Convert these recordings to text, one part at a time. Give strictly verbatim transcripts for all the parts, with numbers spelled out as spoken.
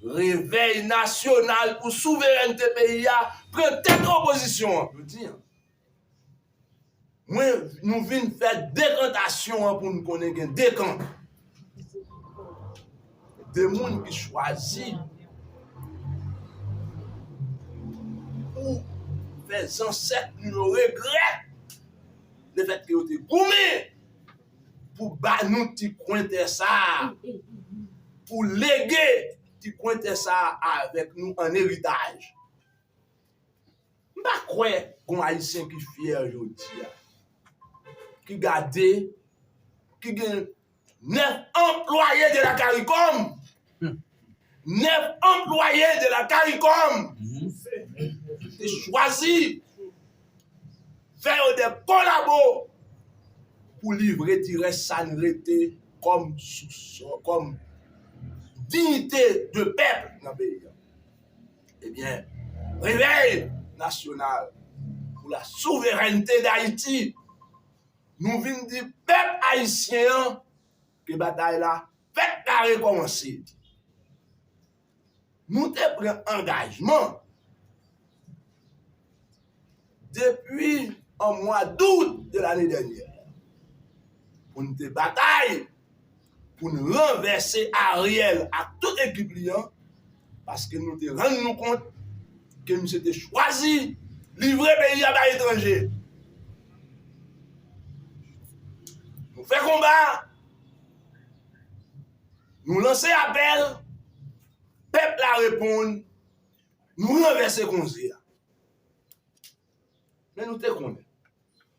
Revèy Nasyonal pou Souverènte peyi a pran tèt opozisyon an. Yo di, mwen, nou vin fè dekantasyon an pou n konnen gen de kan. De moun ki chwazi pou fè zansèt nou yo regrèt lefètke yo te goumen pou ba nou ti kwen tè sa a, pou lege ti kwen tè sa a avèk nou an eritaj. M pa kwè gon Ayisyen ki fyè jodi a, ki gade, ki gen nèf anplwaye de la CARICOM. Nèf anplwaye de la CARICOM te chwazi fè yo de kolabo pou livre ti rès sa n rete kòm sousò, kòm diyite de pèp nan peyi a. Ebyen, Revèy Nasyonal pou la Souverènte d Ayiti, nou vin di pèp ayisyen an ke batay la fèk ka rekòmanse. Nou te pran angajman depi an mwa dout de lane dènyè pou n te batay pou n ranvèse Ariel ak tout ekip li an, paske nou te rann nou kont ke misye te chwazi livre peyi a bay etranje. Nou fè konba, nou lanse apèl, pèp la reponn, nou ranvèse konze a. Men nou te konnen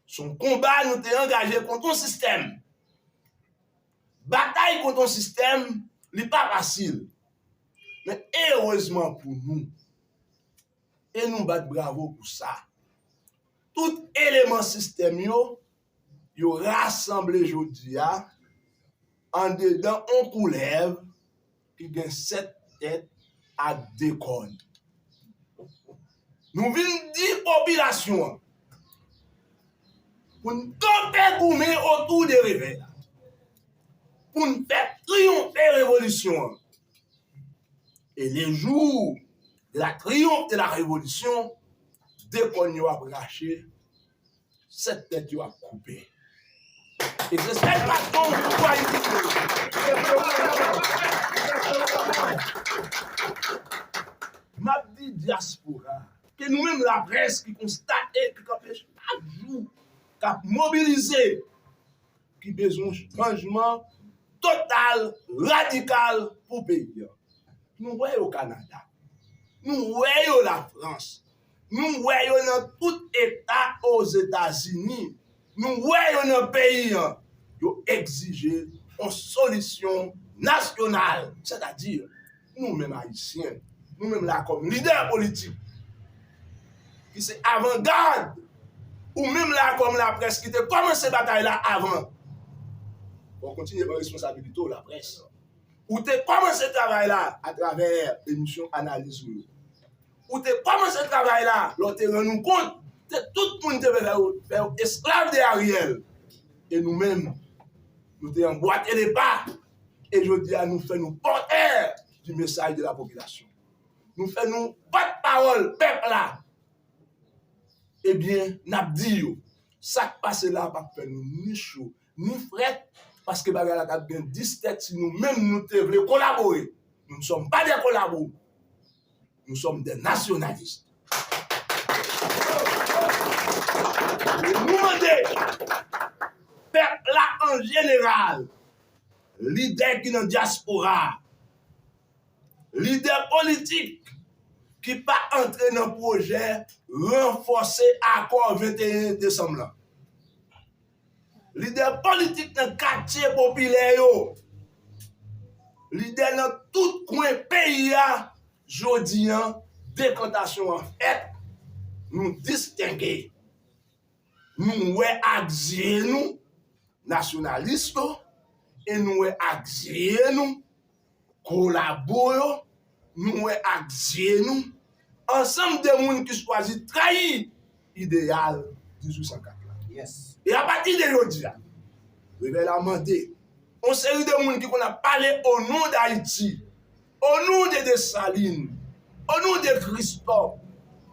se yon konba nou te angaje kont yon sistèm. Batay kont yon sistèm, li pa fasil. Men erezman pou nou, e nou bat bravo pou sa, tout eleman sistèm yo, yo rasanble jodi a andedan yon koulèv ki gen sèt tèt ak de kòn. Nou vin di popilasyon an pou n kanpe goumen otou de revèy la, pou n fè triyonfe revolisyon an. E le jou de la triyonf de la revolisyon, de kòn yo ap rache, sèt tèt yo ap koupe. E se sèl fason pou Ayiti. M ap di dyaspora ke nou menm laprès ki konstate, ki kanpe chak jou, k ap mobilize, ki bezwen chanjman total, radikal pou peyi a. Nou wè yo Kanada. Nou wè yo Lafrans. Nou wè yo nan tout eta Ozetazini. Nou wè yo nan peyi an. Yo egzije yon solisyon nasyonal, sètadi nou menm Ayisyen, nou menm la kòm lidè politik, ki se avangad, ou menm la kòm laprès ki te kòmanse batay la avan, w ap kontinye pran responsabilite w, laprès. Ou te kòmanse travay la atravè emisyon analiz ou yo. Ou te kòmanse travay la lè w te rann ou kont ke tout moun te vle fè w, fè w esklav de Ariel. E nou menm, nou te anbwate le pa. E jodi a, nou fè nou pòtè du message de la population. Nou fè nou pòtpawòl pèp la. Ebyen, n ap di yo, sa k pase la a p ap fè nou ni cho, ni frèt, paske bagay la t ap gen dis tèt si nou menm nou te vle kolabore. Nous ne sommes pas des collabos. Nous sommes des nationalistes. E nou mande pèp la an jeneral, lidè ki nan dyaspora, lidè politik ki pa antre nan pwojè ranfòse akò venteyen desanm lan. Lidè politik nan katye popilè yo, lidè nan tout kwen peyi a, jodi an, dekantasyon an fèt, nou distenge. Nou wè ak zye nou nasyonalis yo, e nou wè ak zye nou kolabo yo, nou wè ak zye nou ansanm de moun ki chwazi trayi ideyal dizuit san kat la. Yes. E apati de jodi a, Revèy la mande yon seri de moun ki konn ap pale o non d Ayiti, Au nom de Dessalines, au nom de Christophe,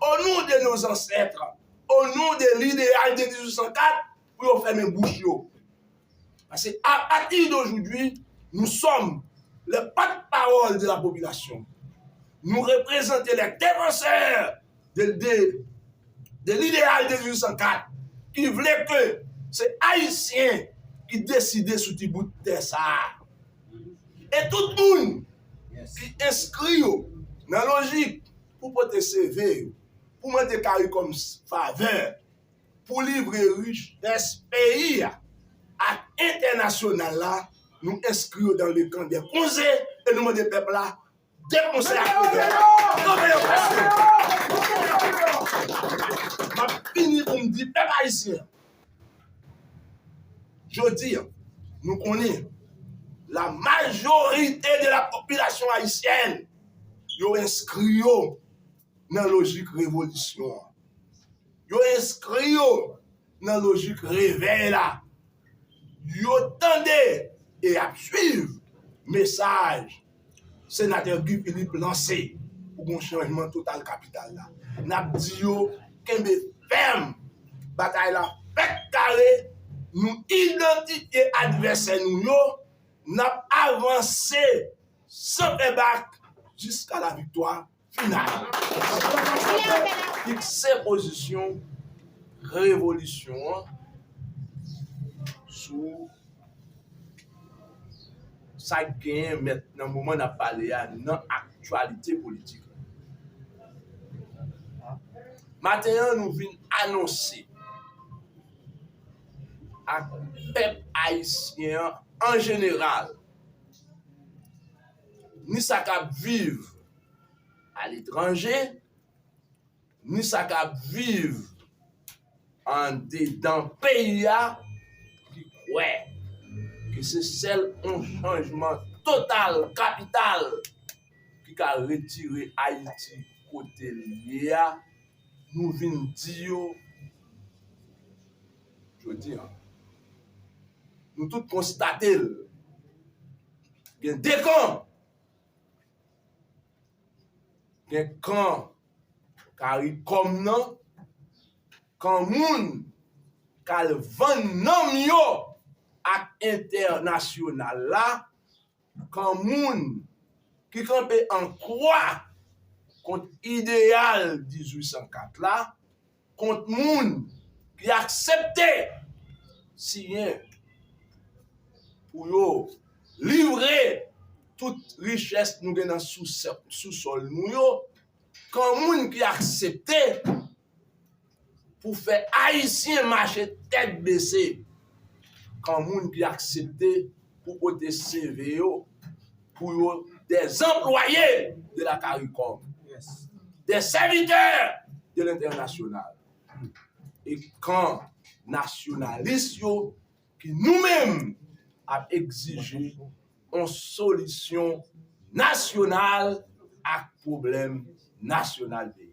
au nom de nos ancêtres, au nom de l'idéal de dix-huit cent quatre, pou yo fèmen bouch yo. Paske à partir d'aujourd'hui, nous sommes les porte-parole de la population. Nou reprezante les défenseurs de, de, de l'idéal de dix-huit cent quatre, ki vle ke se Ayisyen ki deside sou ti bout tè sa a. E tout moun ki enskri yo nan lojik pou pote C V yo, pou mande CARICOM favè, pou livre richès peyi a ak entènasyonal la, nou enskri yo dans le camp des rusés e nou mande pèp la deponse ak revè. Kanpe yo, kanpe yo. M ap fini pou m di pèp ayisyen, jodi a, nou konnen la majorité de la population haïtienne, yo enskri yo nan lojik revolisyon an. Yo enskri yo nan lojik revèy la. Yo tande e y ap swiv mesaj Senatè Guy Philippe lanse pou gon chanjman total kapital la. N ap di yo kenbe fèm. Batay la fèk kare. Nou idantifye advèsè nou yo. N ap avanse san fè bak jiska la viktwa final. Fikse pozisyon revolisyon an sou sa k genyen mèt nan moman n ap pale a nan aktyalite politik. Maten an, nou vin anonse ak pèp ayisyen an an jeneral, ni sa k ap viv aletranje, ni sa k ap viv andedan peyi a, ki kwè ke se sèl yon chanjman total, kapital, ki ka retire Ayiti kote l ye a, nou vin di yo jodi a. Nou tout konstate l. Gen de kan. Gen kan CARICOM nan, kan moun k al vann nanm yo ak entènasyonal la, kan moun ki kanpe an kwa kont ideyal dizuit san kat la, kont moun ki aksepte siyen pou yo livre tout richès nou gen nan sousè-, sousòl nou yo, kan moun ki aksepte pou fè Ayisyen mache tèt bese, kan moun ki aksepte pou pote C V yo, pou yo des employés de la CARICOM, des serviteurs de l'international. E kan nasyonalis yo ki nou menm ap egzije yon solisyon nasyonal ak pwoblèm nasyonal peyi.